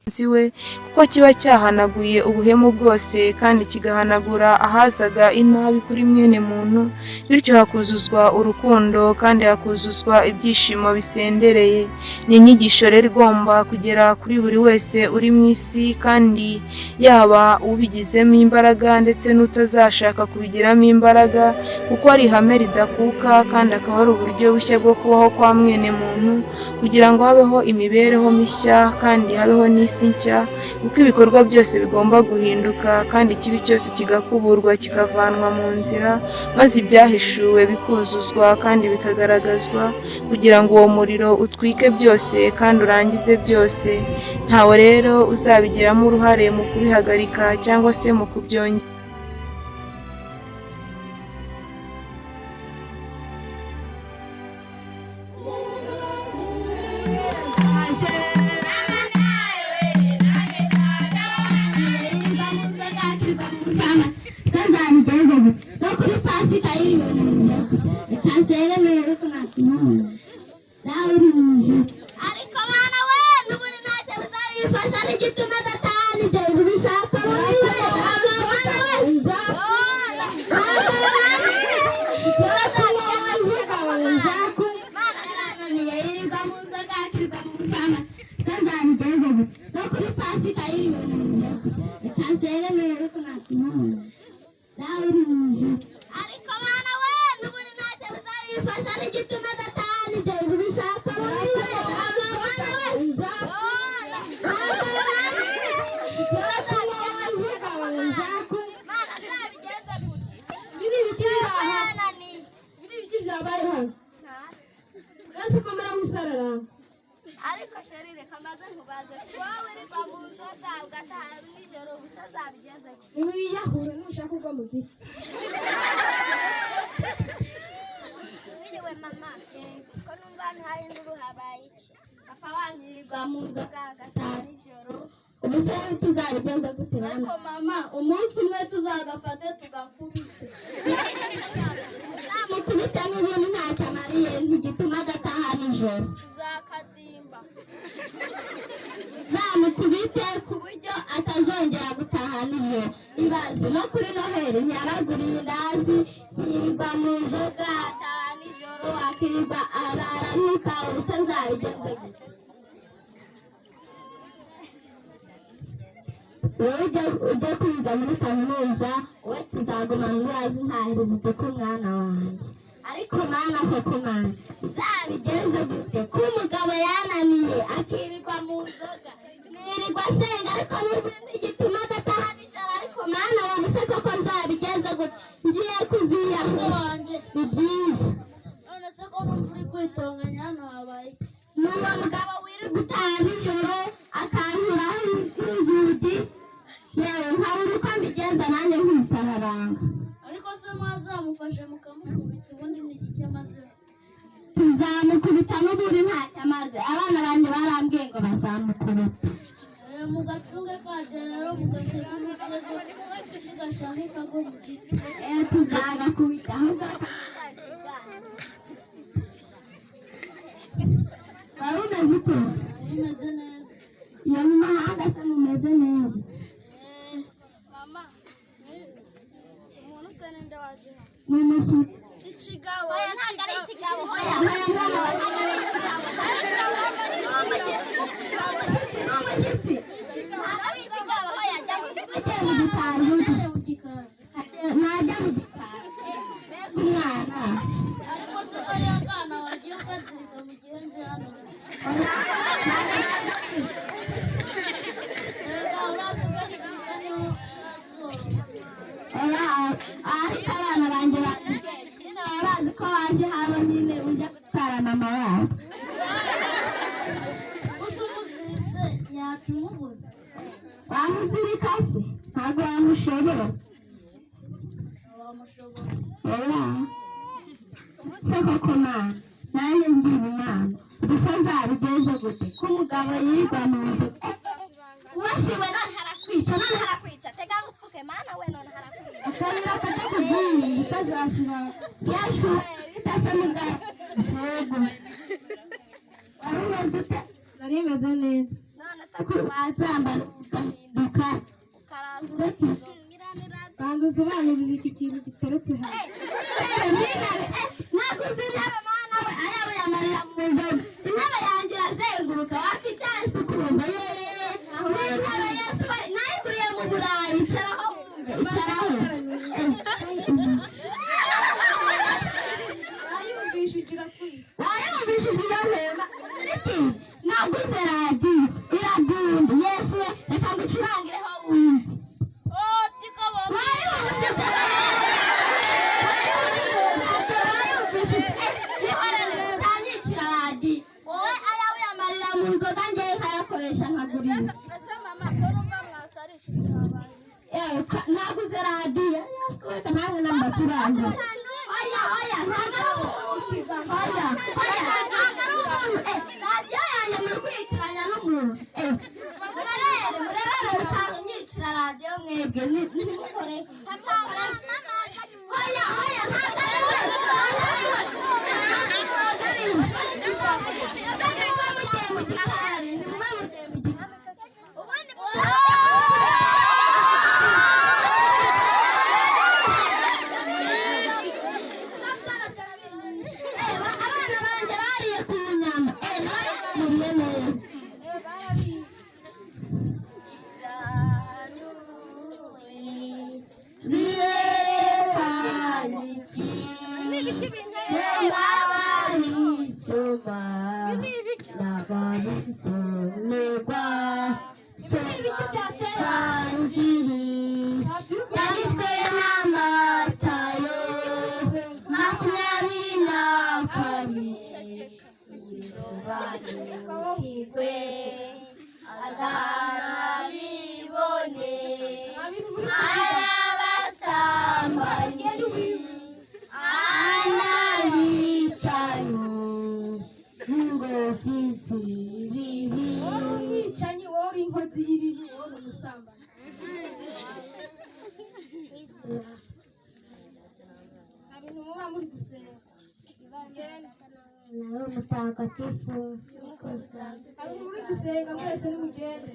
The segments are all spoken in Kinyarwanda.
We, kuko kiba cyahanaguye ubuhemu bwose kandi kigahanagura ahazaga inabi kuri mwene muntu, bityo hakuzuzwa urukundo kandi hakuzuzwa ibyishimo bisendereye. Ni inyigisho rero igomba kugera kuri buri wese uri mu isi, kandi yaba ubigizemo imbaraga ndetse n'utazashaka kubigiramo imbaraga, kuko ari ihame ridakuka kandi akaba ari uburyo bushya bwo kubaho kwa mwene muntu, kugira ngo habeho imibereho mishya kandi habeho n'isi nshya, kuko ibikorwa byose bigomba guhinduka kandi ikibi cyose kigakuburwa kikavanwa mu nzira, maze ibyahishuwe bikuzuzwa kandi bikagaragazwa, kugira ngo uwo muriro utwike byose kandi urangize byose. Ntawe rero uzabigiramo uruhare mu kubihagarika cyangwa se mu kubyongera. Ariko bana we, n'ubundi ntacyo bizabifasha n'igituma adatahana ibyo bishaka muri we. Bana we, ariko bana we, n'ubundi ntacyo bizabifasha n'igituma adatahana ibyo bishaka muri we. Bana we, Ibi ni ibiki biri aha? Ibi ni ibiki byabaye hano? Mbese ko mbera wisararanga? Ariko chéri, reka maze nkubaze, wowe wirirwa mu nzoga ugataha nijoro, ubusa zabigenze gute? Wiyahura nushaka ugwa mu giti. Mwiriwe mama, ko numva hano hari induru, habaye iki? Papa wanyu yirirwa mu nzoga agataha nijoro, ubu se tuzabigenza gute bana? Ariko mama, umunsi umwe tuzagafate tugakubite. Uzamukubite, n'ubundi ntacyo amariye, ntigituma adataha nijoro. Tuzakadimba. Zamukubite ku buryo atazongera gutaha nijoro. Ibaze, no kuri Noheli ntiyabaguriye indazi, yirirwa mu nzoga, ataha nijoro, akirirwa arara ntuka, ubusa nzabigenze gute? Wowe ujya kwiga muri kaminuza, wowe tuzagumana urazi ntahiriza uduka umwana wanjye. Ariko mana, koko mana, nzabigenze gute ko umugabo yananiye, akirirwa mu nzoga, mwirirwa asenga, ariko n'ubundi igituma adataha nijoro? Ariko mana, wowe se koko nzabigenze gute? Ngiye Se kuziyahura. wanjye. Ni byiza. None se ko numva uri kwitonganya hano, habaye iki? Ni uwo mugabo wirirwa utaha nijoro akankuraho inzugi, yewe nkabura uko mbigenza nanjye nkisararanga. Ariko se mwazamufashe mukamukubita, ubundi ni igiki amazeho? Tuzamukubita, n'ubundi ntacyo amaze. Abana banjye barambwiye ngo bazamukubita. Eh, mugacunge kajya rero mugatega umutego, nigashaka kagwa mu giti. Eh, tuzagakubita ahubwo. Wari umeze ute? Bimeze neza. Iyo mu mahanga se mumeze neza? Mama, umuntu usa ninde waje hano? Ni umushyitsi. Ikigabo. Oya, ntabwo ari ikigabo. Oya, oya, mwana wa, ntabwo ari ikigabo. Ni umushyitsi, ni umushyitsi, ntabwo ari ikigabo. Oya, jya mu gikari. Mu gikari. Najya mu gikari, mbega umwana! Ariko se kariya kana wagiye ukazirika mu gihe nje hano? Erega urazi ukazirika niho nazorora. Oya, ariko abana banjye bazi nyine, baba bazi ko waje hano nyine uje gutwara mama wabo. Usa umuziritse yaca umugozi. Wamuzirika se? Ntabwo wamushobora. Wamushobora. Oya, se koko mana, nanjye ngira inama, gusa nzabigenze gute ko umugabo yirirwa mu nzu? Uwasiwe none harakwica, none harakwica, tega ngupfuke, mana we, none harakwica. Akayira kajya kubwira kazasiba. Yesu, bitase mugabo. Yego, wari umeze ute? Nari meze neza. None se Ese ko wazambara ugahinduka ukaraza uretse inzoga. Banza usobanurire iki kintu giteretse hano. Naguze intebe mana we, ayawe yamarira mu nzoga. Intebe yanjye irazenguruka, wakicara se ukumva yeee. Ni intebe Yesu we, nayiguriye mu Burayi, icaraho wumve, icaraho. Wayumvishije iratwika. Wayumvishije iyo ntema, uziriki, naguze radiyo, iragunda, Yesu we, reka ngucurangireho wumve. Wayumvishije, wayumvishije, ihorere, utanyicira radiyo. Wowe ayawe yamarira mu nzoga, njyewe nkayakoresha nkagura ibi. Yewe, naguze radiyo, Yesu we, namwe n'amafaranga. Oya, oya, ntabwo ari umuntu. Oya, oya, ntabwo ari umuntu. Radiyo yanjye muri kwitiranya n'umuntu. Murerere, murerere, mutanyicira radiyo mwebwe, ntimukore. Oya, oya, ntabwo ari we. Ntabwo ari we. Ntabwo ari we. Nimuba mugiye mu gikari, nimuba mugiye mu gikari. Abana banjye bariye ku nyama. Narabaguriye neza. Birerekana iki? N'ababisoma, n'ababisomerwa, Ivanjiri yanditswe na Matayo 22, usobanukirwe azanabibone, arabasambanyi, anabicanyi, ingozi z'ibibi. Wowe uri umwicanyi, wowe uri inkozi y'ibibi, wowe uri umusambanyi. Nta bintu muba muri gusenga. Nawe mutagatifu. Nta bintu muri gusenga mwese nimugende.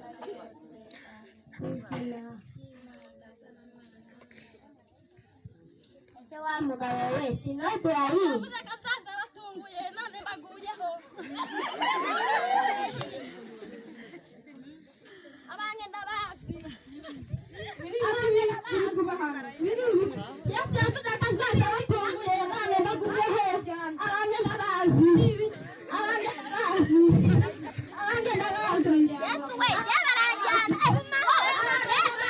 Ese wa mugabo we sinode urayizi? Ibi ni ibiki biri kuba hano? Ibi ni ibiki? Yesu yavuze ko azaza abatunguye, none baguye he? Abamwe ndabazi, abamwe ndabazi, abamwe ndabazi. Yesu we, jye barajyana.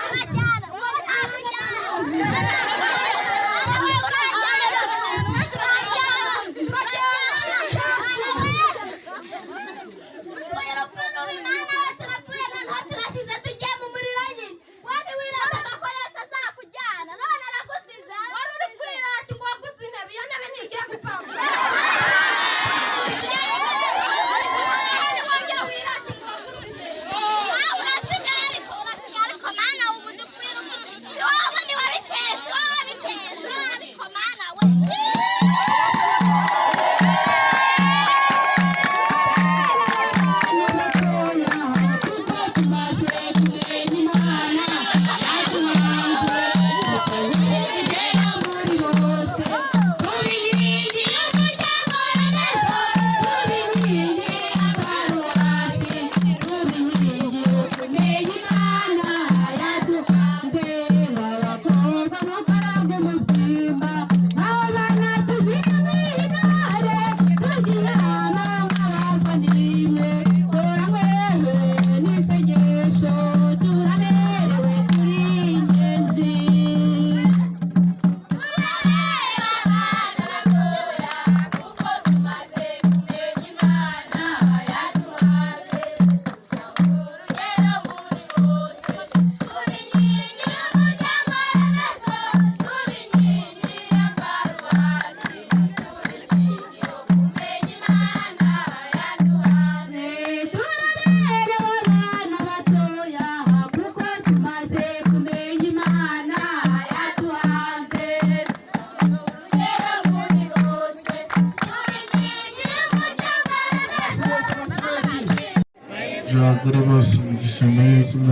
Barajyana. Wowe ntabwo ujyana. Wowe urajyana. Urajyana. Urajyana.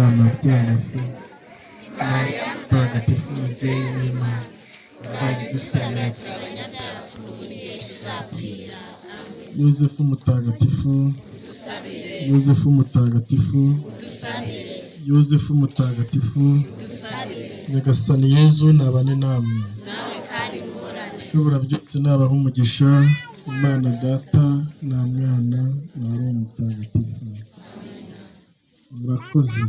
n'umwana ubyara se. Mariya mutagatifu, mubyeyi w'Imana, uradusabira turi abanyabyaha, kuri ubu n'igihe tuzapfira. Amen. Yozefu mutagatifu, Yozefu mutagatifu, Yozefu mutagatifu, Nyagasani Yezu nabane namwe. Nawe kandi muhorane. Ushobora byose nabaha umugisha, Imana Data na Mwana na Roho Mutagatifu. Murakoze.